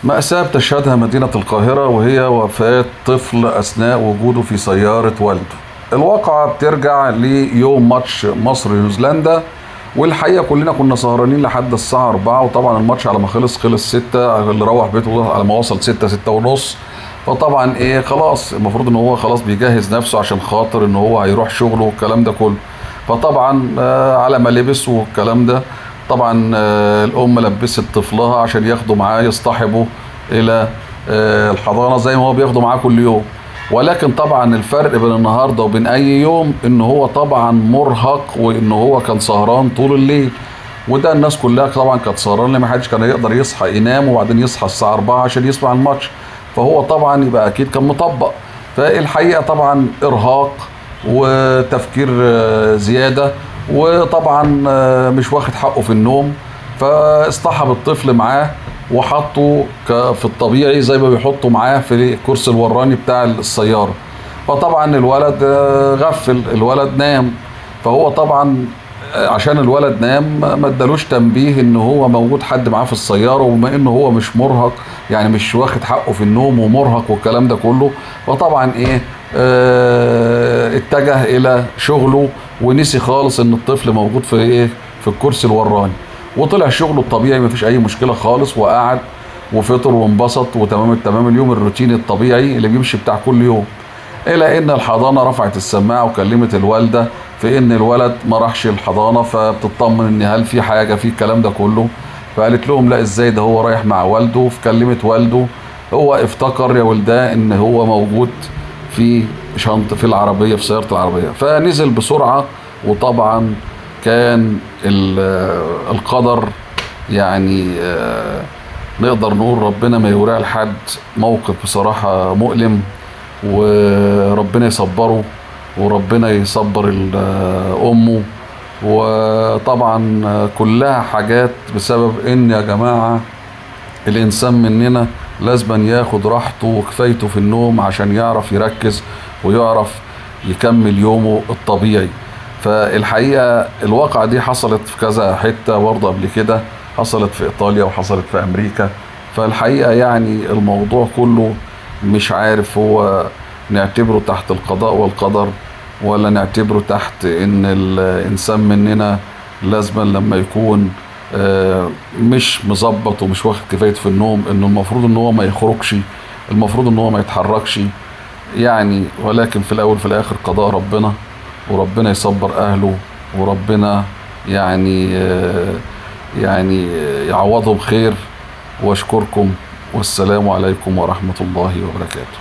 مأساة بتشهدها مدينة القاهرة، وهي وفاة طفل أثناء وجوده في سيارة والده. الواقعة بترجع ليوم ماتش مصر نيوزيلندا، والحقيقة كلنا كنا سهرانين لحد الساعة 4، وطبعا الماتش على ما خلص خلص 6، اللي روح بيته على ما وصل 6 6 ونص. فطبعا ايه خلاص المفروض ان هو خلاص بيجهز نفسه عشان خاطر ان هو هيروح شغله والكلام ده كله. فطبعا على ما لبس والكلام ده، طبعا الام لبست طفلها عشان ياخده معاه يصطحبه الى الحضانة زي ما هو بياخده معاه كل يوم. ولكن طبعا الفرق بين النهارده وبين اي يوم ان هو طبعا مرهق، وان هو كان سهران طول الليل، وده الناس كلها طبعا كانت سهرانة، ما حدش كان يقدر يصحى ينام وبعدين يصحى الساعة 4 عشان يسمع الماتش، فهو طبعا يبقى اكيد كان مطبق. فالحقيقة طبعا ارهاق وتفكير زيادة، وطبعا مش واخد حقه في النوم، فاصطحب الطفل معاه وحطه في الطبيعي زي ما بيحطوا معاه في الكرسي الوراني بتاع السيارة. فطبعا الولد غفل، الولد نام، فهو طبعا عشان الولد نام ما ادالوش تنبيه ان هو موجود حد معاه في السيارة، وبما انه هو مش مرهق يعني مش واخد حقه في النوم ومرهق والكلام ده كله، فطبعا ايه اتجه الى شغله ونسي خالص ان الطفل موجود في ايه في الكرسي الوراني، وطلع شغله الطبيعي مفيش اي مشكلة خالص، وقعد وفطر وانبسط وتمام التمام، اليوم الروتيني الطبيعي اللي بيمشي بتاع كل يوم. الى ان الحضانة رفعت السماعة وكلمت الوالدة في ان الولد ما راحش الحضانة، فبتطمن ان هل في حاجة في الكلام ده كله، فقالت لهم لا ازاي ده هو رايح مع والده. فكلمت والده، هو افتكر يا ولداه ان هو موجود في شنطه في العربية في سيارة العربية، فنزل بسرعة. وطبعا كان القدر يعني نقدر نقول ربنا ما يورع لحد، موقف بصراحة مؤلم، وربنا يصبره وربنا يصبر امه. وطبعا كلها حاجات بسبب ان يا جماعة الانسان مننا لازم ياخد راحته وكفايته في النوم عشان يعرف يركز ويعرف يكمل يومه الطبيعي. فالحقيقة الواقعة دي حصلت في كذا حتة برضه قبل كده، حصلت في ايطاليا وحصلت في امريكا. فالحقيقة يعني الموضوع كله مش عارف هو نعتبره تحت القضاء والقدر، ولا نعتبره تحت ان الانسان مننا لازما لما يكون مش مظبط ومش واخد كفايته في النوم انه المفروض ان هو ما يخرجش، المفروض ان هو ما يتحركش يعني. ولكن في الاول في الاخر قضاء ربنا، وربنا يصبر اهله، وربنا يعني يعوضهم خير. واشكركم، والسلام عليكم ورحمة الله وبركاته.